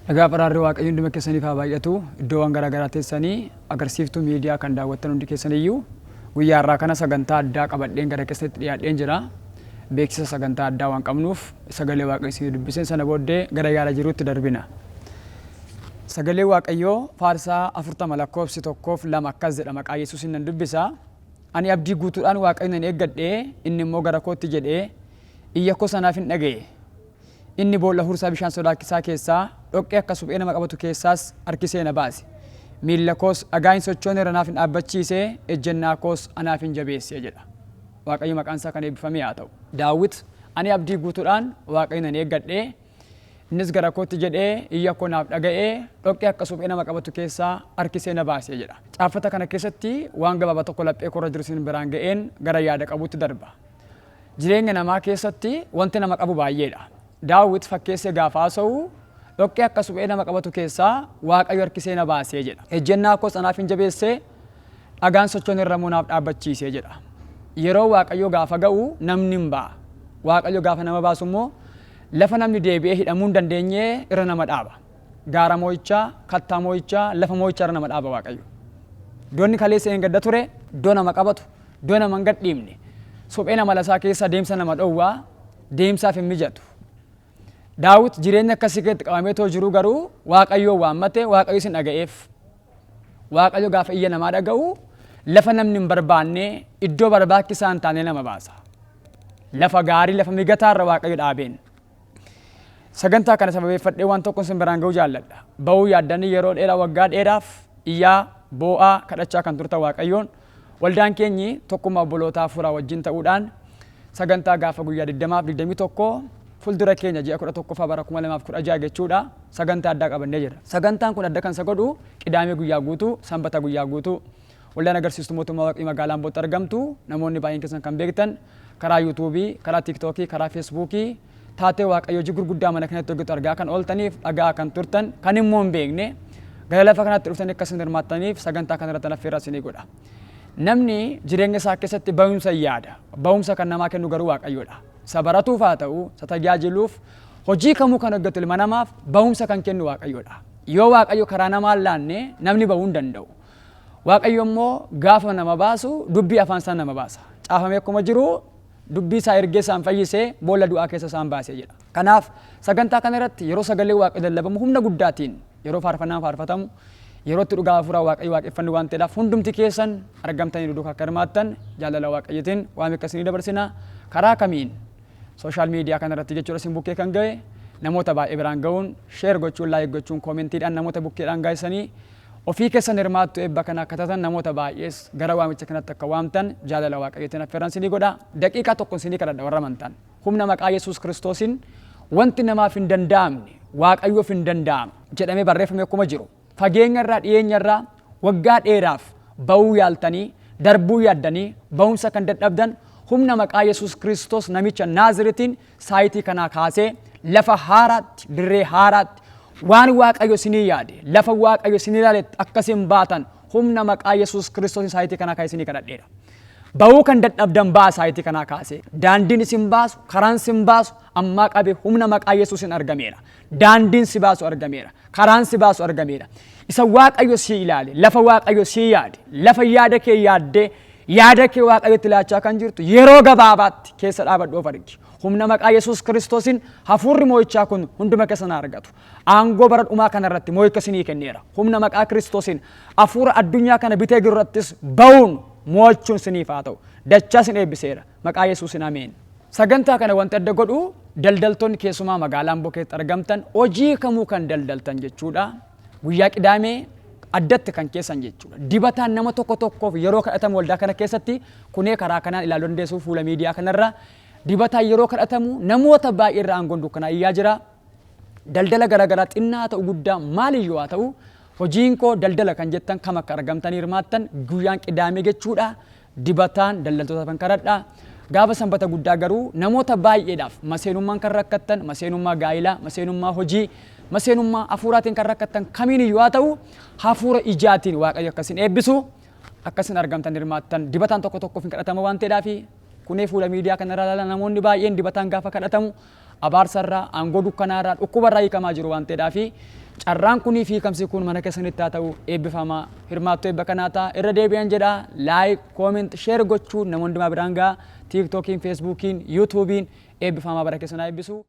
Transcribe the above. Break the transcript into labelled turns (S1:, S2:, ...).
S1: Nagaa faraarri Waaqayyo hunduma keessaniif haa baay'atu. Iddoowwan garaa garaa teessanii agarsiiftuu miidiyaa kan daawwattan hundi keessaniyyuu guyyaa har'aa kana sagantaa addaa qabadheen gara keessanitti dhiyaadheen jira. Beeksisa sagantaa addaa waan qabnuuf sagalee Waaqayyo isinii dubbiseen sana booddee gara yaada jiruutti darbina. Sagalee Waaqayyoo Faarsaa 40 lakkoofsi 1f 2 akkas jedha, maqaa Yesuusiin nan dubbisa. Ani abdii guutuudhaan Waaqayyo nan eeggadhe, inni immoo gara kootti jedhee iyya koo sanaaf in dhaga'e. Inni boolla hursaa bishaan sodaachisaa keessaa, dhoqqee akka suphee nama qabatu keessaas harkisee na baase. Miilla koos dhagaa hin sochoone irra naaf in dhaabbachiise, ejjennaa koos anaaf in jabeesse jedha. Waaqayyo maqaan isaa kan eebbifame haa ta'u. Daawit, Ani abdii guutuudhaan Waaqayyo nan eeggadhe, innis gara kootti jedhee iyya koo naaf dhaga'e, dhoqqee akka suphee nama qabatu keessaa harkisee na baase jedha. Caaffata kana keessatti waan gabaabaa tokko laphee koorra jiru isin biraan ga'een gara yaada qabuutti darba. Jireenya namaa keessatti wanti nama qabu baay'eedha. Daawit fakkeessee gaafa haasa'u, dhoqqee akka suphee nama qabatu keessaa Waaqayyo harkisee na baase jedha. Ejjennaa koos anaaf in jabeesse, dhagaan sochoon irra immoo naaf dhaabbachiise jedha. Yeroo Waaqayyoo gaafa ga'u namni hin ba'a. Waaqayyo gaafa nama baasu immoo lafa namni deebi'ee hidhamuu hin dandeenye irra nama dhaaba. Gaara moo'ichaa, kattaa moo'ichaa, lafa moo'ichaa irra nama dhaaba Waaqayyo. Doonni kaleessa eengadda ture, iddoo nama qabatu, iddoo nama hin gadhiifne, supheen amala isaa keessa deemsa nama dhowwaa, deemsaaf hin mijatu. Daawit jireenya akkasii keessatti qabamee too jiruu garuu Waaqayyoon waammate, Waaqayyo isin dhaga'eef. Waaqayyo gaafa iyya namaa dhaga'u lafa namni hin barbaanne, iddoo barbaachisaa hin taane nama baasa. Lafa gaarii, lafa mijataa irra Waaqayyo dhaabeen. Sagantaa kana sababeeffadhee waan tokko isin biraan ga'uu jaalladha. Ba'uu yaaddanii yeroo dheeraa, waggaa dheeraaf iyyaa, boo'aa, kadhachaa kan turtan Waaqayyoon, waldaan keenyi tokkummaa obbolootaa hafuuraa wajjin ta'uudhaan sagantaa gaafa guyyaa 20 fi 21 fuuldura keenya ji'a 11ffaa bara 2016 jechuudha, sagantaa addaa qabannee jirra. Sagantaan kun adda kan isa godhu Qidaamee guyyaa guutuu, Sanbata guyyaa guutuu. Waldaan Agarsiistuu Mootummaa Waaqii magaalaa Ambootti argamtu, namoonni baay'een keessan kan beektan, karaa Yuutuubii, karaa Tiiktookii, karaa Feesbuukii taatee Waaqayyo hojii gurguddaa mana kanatti hojjetu argaa kan ooltaniif dhaga'aa kan turtan, kan immoo hin beekne gara lafa kanatti dhuftanii akka isin hirmaattaniif sagantaa kanarratti affeerraa isinii godha. Namni jireenya isaa keessatti ba'umsa yaada. Ba'umsa kan namaa kennu garuu Waaqayyoodha. Isa baratuuf haa ta'u, isa tajaajiluuf, hojii kamuu kan hojjetu ilma namaaf ba'umsa kan kennu Waaqayyoodha. Yoo Waaqayyo karaa namaa hin laanne namni ba'uu hin danda'u. Waaqayyo immoo gaafa nama baasu dubbii afaan isaa nama baasa. Caafamee akkuma jiru, dubbii isaa ergee isaan fayyisee, boolla du'aa keessa isaan baasee jedha. Kanaaf sagantaa kana irratti yeroo sagalee Waaqayyo lallabamu humna guddaatiin, yeroo faarfannaan faarfatamu, yeroo itti dhugaa hafuuraa Waaqayyo waaqeffannu waan ta'eedhaaf, hundumti keessan argamtanii nu duukaa akka hirmaattan jaalala Waaqayyotiin waamicha isinii dabarsina. Karaa kamiin social media kana irratti jechuudha isin bukkee kan ga'e namoota baay'ee biraan ga'uun, share gochuun, like gochuun, koomentiidhaan namoota bukkeedhaan gaa'isanii ofii keessan hirmaattu eebba kana akka taatan, namoota baay'ees gara waamicha kanatti akka waamtan jaalala Waaqayyootiin affeerraan isinii godha. Daqiiqaa tokko isinii kadhadha warra amantan. Humna maqaa Yesuus Kiristoosiin wanti namaaf hin danda'amne Waaqayyoof hin danda'ama jedhamee barreeffame akkuma jiru, fageenya irraa, dhiyeenya irraa, waggaa dheeraaf ba'uu yaaltanii, darbuu yaaddanii ba'umsa kan dadhabdan, humna maqaa Yesuus Kiristoos namicha Naaziritiin saayitii kanaa kaasee lafa haaraatti, dirree haaraatti, waan Waaqayyo isinii yaade, lafa Waaqayyo isinii ilaaletti akka isin baatan humna maqaa Yesuus Kiristoos saayitii kanaa kaasee isinii kadhadheera. Ba'uu kan dadhabdan ba'a saayitii kanaa kaasee. Daandiin isin baasu, karaan isin baasu ammaa qabe humna maqaa Yesuusin argameera. Daandiin si baasu argameera. Karaan si baasu argameera. Isa Waaqayyo si ilaale, lafa Waaqayyo si yaade, lafa yaada kee yaaddee, yaada kee Waaqayyotti laachaa kan jirtu yeroo gabaabaatti keessa dhaabadhu of argi. Humna maqaa Yesuus Kiristoosiin hafuurri moo'ichaa kun hunduma keessa na argatu. Aangoo bara dhumaa kana irratti moo'icha isinii kenneera. Humna maqaa Kiristoosiin hafuura addunyaa kana bitee jiru irrattis ba'uun mo'achuun isiniif haa ta'u. Dachaa isin eebbiseera. Maqaa Yesuusin ameen. Sagantaa kana wanti adda godhu, daldaltoonni keessumaa magaalaa Amboo keessatti argamtan, hojii kamuu kan daldaltan jechuudha. Guyyaa Qidaamee addatti kan keessan jechuudha. Dibataan nama tokko tokkoof yeroo kadhatamu waldaa kana keessatti, kunee karaa kanaan ilaaluu dandeessu fuula miidiyaa kanarra, dibataan yeroo kadhatamu namoota baay'ee irra aangoon dukkanaa iyyaa jira. Daldala garaagaraa xinnaa haa ta'u, guddaa, maaliyyuu haa ta'u, hojiin koo daldala kan jettan kam akka argamtanii hirmaattan guyyaan Qidaamee jechuudha. Dibataan daldaltootaaf kan kadhadha. Gaafa Sanbata guddaa garuu namoota baay'eedhaaf, maseenummaan kan rakkattan, maseenummaa gaa'ilaa, maseenummaa hojii, maseenummaa hafuuraatiin kan rakkattan kamiin iyyuu haa ta'u, hafuura ijaatiin Waaqayyo akka isin eebbisu akka isin argamtan hirmaattan dibataan tokko tokkoof hin kadhatama waan ta'eedhaafi kunee fuula miidiyaa kanarraa ilaala, namoonni baay'een dibataan gaafa kadhatamu Abaarsarraa, aangoo dukkanaarraa, dhukkubarraa hiikamaa jiru waan ta'eedhaafi carraan kunii fi hiikamsi kun mana keessanitti haa ta'u. Eebbifamaa, hirmaattuu eebba kanaa ta'a. Irra deebi'an jedha, like, comment, share gochuun nama hundumaa biraan ga'a. TikTokiin, Facebookiin, YouTubeiin. Eebbifamaa, bara keessan haa eebbisu.